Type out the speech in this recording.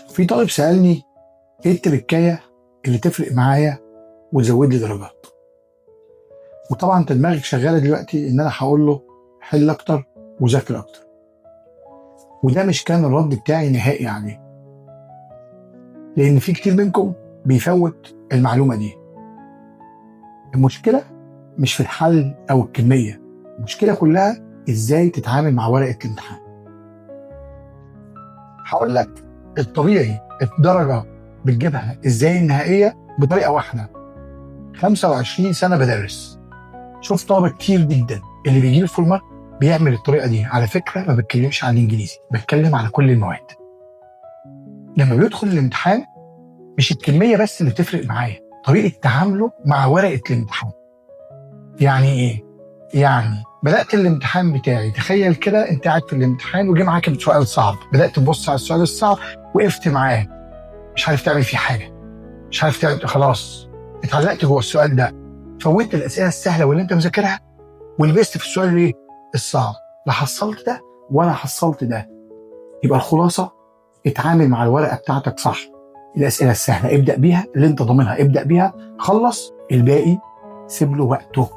في طالب سألني ايه التركاية اللي تفرق معايا وتزود لي درجات. وطبعا انت دماغك شغالة دلوقتي ان انا هقول له حل اكتر وذاكر اكتر، وده مش كان الرد بتاعي نهائي عليه، لان في كتير منكم بيفوت المعلومة دي. المشكلة مش في الحل او الكمية، المشكلة كلها ازاي تتعامل مع ورقة الامتحان. هقول لك الطبيعي الدرجة بتجيبها ازاي النهائية بطريقة واحدة. 25 سنة بدرس، شفت طلبه كتير جدا اللي بيجيب ال full mark بيعمل الطريقة دي. على فكرة ما بتكلمش عن الانجليزي، بتكلم على كل المواد. لما بيدخل الامتحان مش الكمية بس اللي بتفرق معايا، طريقه تعامله مع ورقة الامتحان. يعني ايه؟ يعني بدات الامتحان بتاعي، تخيل كده انت قاعد في الامتحان وجه معاك سؤال صعب، بدات تبص على السؤال الصعب، وقفت معاه مش عارف تعمل فيه حاجة، مش عارف تعمل، خلاص اتعلقت جوه السؤال ده، فوتت الاسئلة السهلة واللي انت مذاكرها ولبست في السؤال الايه؟ الصعب. لا حصلت ده ولا حصلت ده. يبقى الخلاصة اتعامل مع الورقة بتاعتك صح. الاسئلة السهلة ابدا بيها، اللي انت ضامنها ابدا بيها، خلص الباقي سيب له وقته.